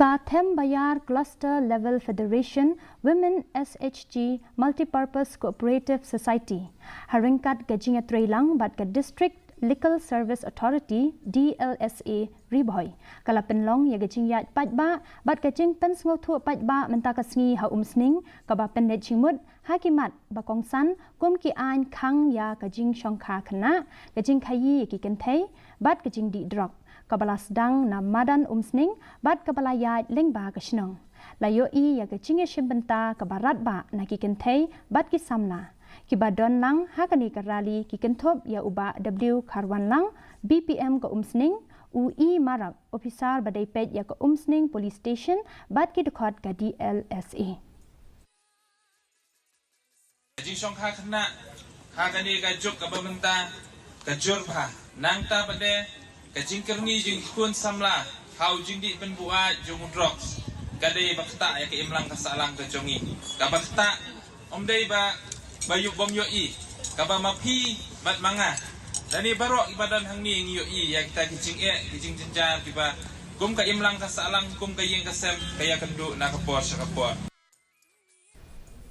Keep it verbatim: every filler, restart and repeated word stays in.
Ka Them Bayar Cluster Level Federation Women S H G Multipurpose Cooperative Society, ha ryngkat ka jingïatreilang bad ka District Legal Service Authority D L S A Ri Bhoi, ka la pynlong ïa ka jingïaid paidbah bad ka jingpynsngewthuh paidbah mynta ka sngi ha Umsning, kaba pynleit jingmut ha ki mat ba kongsan kum ki aiñ khang ïa ka jingshongkha khynnah, ka jingkhaïi ïa ki kynthei bad ka jingdih drok, kaba la sdang na madan Umsning bad kaba la ïaid lyngba ka shnong. La ïohi ïa ka jingïashim bynta kaba radbah na ki kynthei bad ki samla. Kiba don lang ha kane ka rally ki kynthup ïa u Bah W Kharwanlang, B P M ka Umsning, u E Marak, ophisar ba dei peit ïa ka Umsning Police Station, bad ki dkhot ka D L S A. Ka jingshongkha khynnah ha kane ka juk kaba mynta ka jur bha, nangta pat de ka jingkyrni jong ki khun samla ha u jingdih pynbuaid jong u drugs ka dei ba ktah ïa ka imlang ka sahlang ka jong ngi. Kaba ktah ym dei ba, ba ïoh bym ïohi, kaba ma phi bad ma nga, lane baroh kiba don hangne ngi ïohi ïa kita ki jingeh, ki jingjynjar kiba kum ka imlang ka sahlang, kum ka ïing ka sem ka ïakynduh na ka por sha ka por.